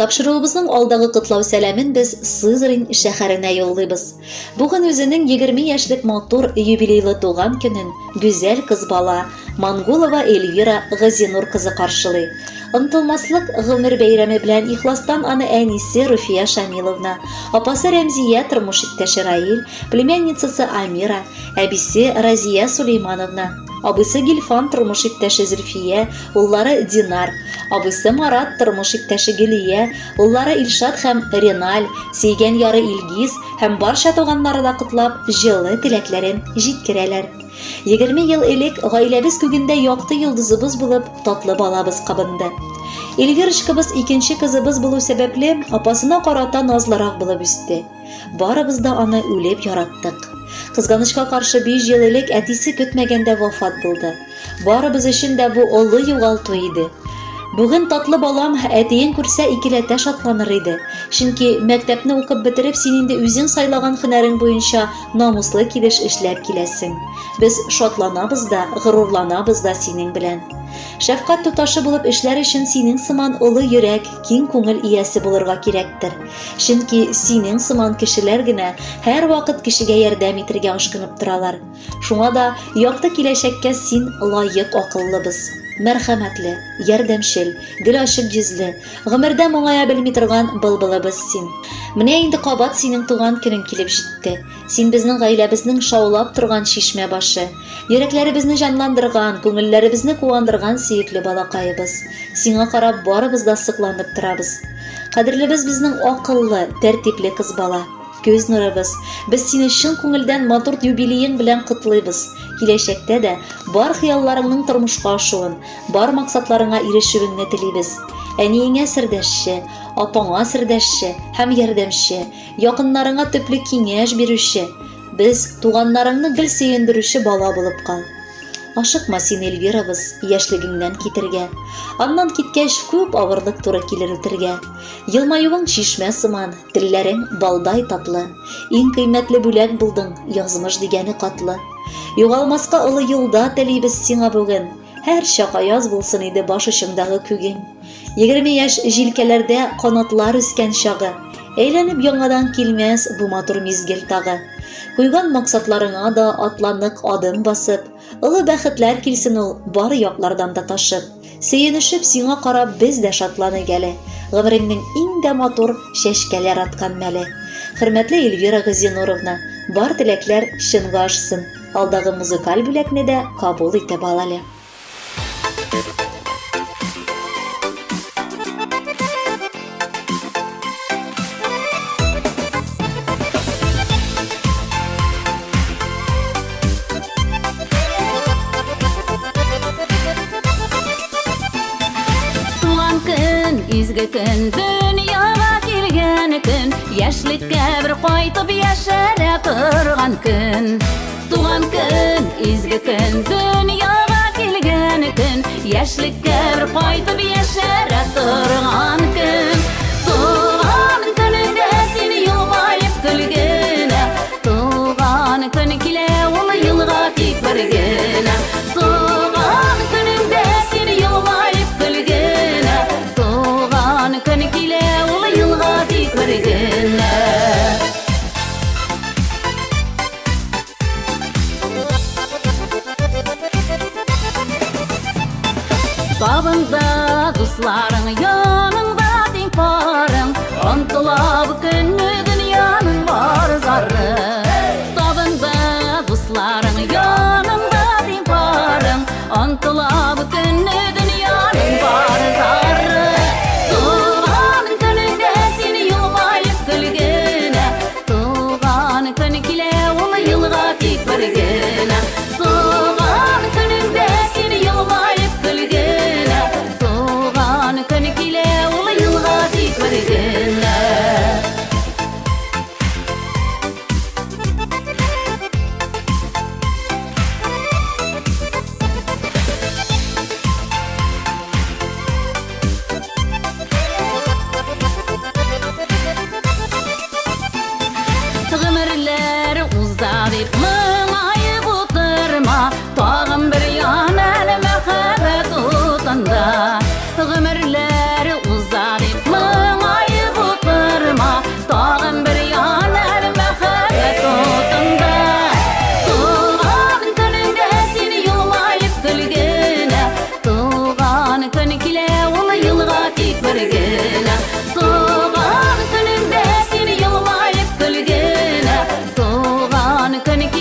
Тапшыруыбызның алдагы котлау сәламен без Сызрань шәһәренә юллыйбыз. Бүген үзенең 20 яшьлек матур юбилейлы туган көнен гүзәл кыз бала Монголова Эльвира Газинур кызы каршылый. Онтылмаслык гомер бәйрәме белән ихластан аны әнисе Руфия Шамиловна, апасы Рәмзия, тормыш иптәше Раил, племянницасы Амира, әбисе Разия Сулеймановна, абыйсы Гильфан, тормыш иптәше Зөлфия, уллары Динар, абыйсы Марат, тормыш иптәше Гөлия, уллары Илшат һәм Реналь, сөйгән яры Илгиз һәм барча туганнары да котлап, җылы теләкләрен җиткерәләр. 20 ел элек гаиләбез күгендә якты йолдызыбыз булып, татлы балабыз кабынды. Эльвирочкабыз икенче кызыбыз булу сәбәпле, апасына карата назлырак булып үсте. Барыбыз да аны үлеп яраттык. Кызганычка каршы, 5 ел элек әтисе көтмәгәндә вафат булды. Барыбыз өчен дә бу олы югалту иде. Бүген татлы балам әтиен күрсә икеләтә шатланыр иде. Чөнки мәктәпне укып бетереп, син инде үзең сайлаган һөнәрең буенча намуслы килеш эшләп киләсең. Без шатланабыз да, горурланабыз да синең белән. Шәфкать туташы булып эшләр өчен синең сыман олы йөрәк, киң күңел иясе булырга кирәктер. Чөнки синең сыман кешеләр генә һәрвакыт кешегә ярдәм итергә ашкынып торалар. Шуңа да якты киләчәккә син лаек акыллыбыз. Мәрхәмәтле, ярдәмчел, гел ачык йөзле, гомердә моңая белми торган былбылыбыз син. Менә инде кабат синең туган көнең килеп җитте. Син безнең гаиләбезнең шаулап торган чишмә башы. Йөрәкләребезне җанландырган, күңелләребезне куандырган сөекле балакаебыз. Сиңа карап барыбыз да сокланып торабыз. Кадерлебез безнең акыллы, тәртипле кыз бала. Күз нурыбыз, без сине чын күңелдән матур юбилеең белән котлыйбыз. Киләчәктә дә бар хыялларыңның тормышка ашуын, бар максатларыңа ирешүеңне телибез. Әниеңә сердәшче, апаңа сердәшче һәм ярдәмче, якыннарыңа төпле киңәш бирүче, без, туганнарыңны гел сөендерүче бала булып кал. Ашыкма син, Эльвирабыз, яшьлегеңнән китергә. Аннан киткәч, күп авырлык туры килер үтергә. Елмаюың чишмә сыман, телләрең балдай татлы. Иң кыйммәтле бүләк булдың, язмыш дигәне катлы. Югалмаска олы юлда телибез сиңа бүген. Һәр чак аяз булсын иде баш очыңдагы күгең. 20 яшь җилкәләрдә канатлар үскән чагы. Әйләнеп яңадан килмәс бу матур мизгел тагы. Куйган максатларыңа да атла нык адым басып, Олы бәхетләр килсен ул бар яклардан да ташып. Сөенешеп сиңа карап без дә шатланыйк әле, Гомереңнең иң дә матур чәчкәләр аткан мәле. Хөрмәтле Эльвира Газинуровна, бар теләкләр чынга ашсын, Алдагы музыкаль бүләкне дә кабул итеп ал әле. Туган көн, изге көн, дөньяга килгән көн, яшьлеккә бер кайтып яшәрә торган көн. Туган көн, изге көн, дөньяга килгән көн, яшьлеккә бер кайтып яшәрә торган көн. Туган көнеңдә син елмаеп көлгенә, туган көн килә ул елга тик бер генә. Туган көнеңдә син елмаеп көлгенә, туган көн килә ул елга тик бер генә. Табында дусларың, яныңда тиң парың, Онтыла бу көнне дөньяның бар зары. Табында дусларың, яныңда тиң парың, Онтыла бу көнне дөньяның бар зары. Туган көнеңдә син елмаеп көлгенә, Туган көн килә ул елга тик бер генә. Туган көнеңдә син елмаеп көлгенә. Туган көн килә ул елга тик бер генә. Гомерләр уза дип моңаеп утырма, Тагын бер ян әле мәхәббәт утында. Гомерләр уза дип моңаеп Туган көн.